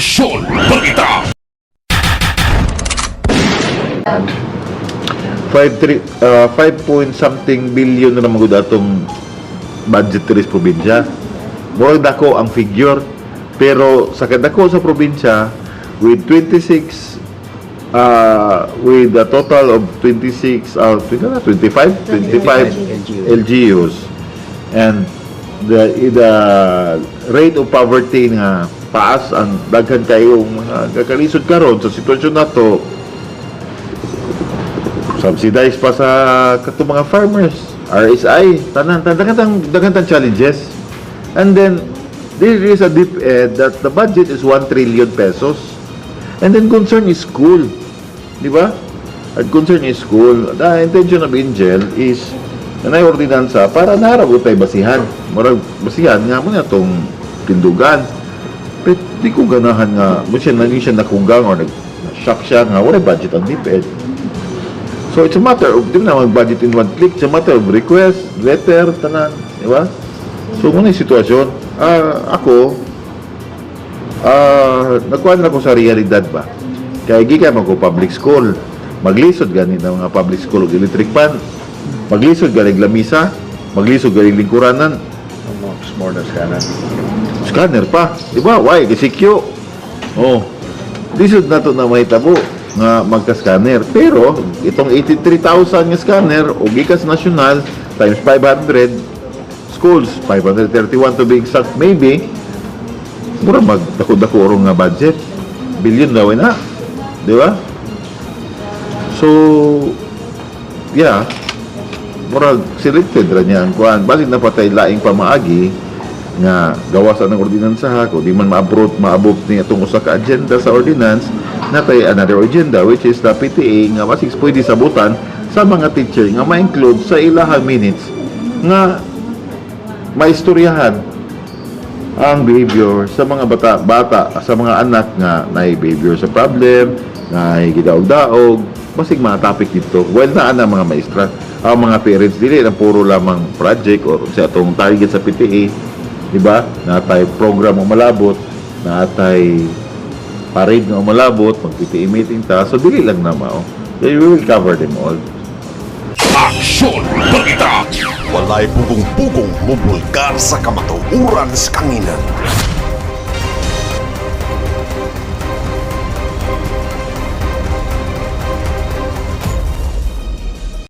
Aksyon Balita. 5 3 5 point something billion na naman gud atong budget diri sa probinsya. Murag dako ang figure, pero sa kadako sa probinsya with 26 with a total of 26 25 25 LGUs and the rate of poverty nga taas, ang daghan kayong mga kakalisod karon sa sitwasyon nato, subsidize pa sa katong mga farmers, RSI, tanan tanan, daghan tang challenges. And then there is a DepEd that the budget is 1 trillion pesos. And then concern is school. Di ba? At concern is school. The intention of Angel is na ordinansa para narag tay basihan. Murag basihan nga mo na tong tindugan. Pero di ko ganahan nga mo siya naging siya nakugang or nag-shock siya nga wala budget ang DepEd. So it's a matter of, di mo na mag-budget in one click, it's a matter of request, letter, tanan, di ba? So, muna yung sitwasyon. Ako, nagkuhan na ako sa realidad ba? Kaya gikan man ko public school. Maglisod gani ng mga public school og electric fan. Maglisod gani lamisa, maglisod gani lingkuranan, More than scanner. Scanner pa. Di ba? Why? Kasi Q. Oh. Lisod na to na mahitabo nga magka-scanner. Pero, itong 83,000 nga scanner o gikas national times 500 schools, 531 to be exact, maybe, mura magdako-dako nga budget. Billion daw na. Di ba? So, yeah, murag selected ra niya ang kuan. Basin na patay laing pamaagi nga gawasan ng ordinansa ha, kung di man maabot ni atong usa ka agenda sa ordinance, natay another agenda, which is the PTA, nga basig pwede sabutan sa mga teacher nga ma-include sa ilahang minutes nga maistoryahan ang behavior sa mga bata bata sa mga anak nga naay behavior sa problem, naay gidaog-daog, basig mga topic dito. Well, naa na mga maestra, ang mga parents, dili lang puro lamang project or sa atong target sa PTA, di ba? Natay program ang malabot, natay parade nga malabot, mag PTA meeting ta, so dili lang na mao. We will cover them all. Aksyon Balita. Walay pugong-pugong mubulgar sa kamatuoran sa kanginan.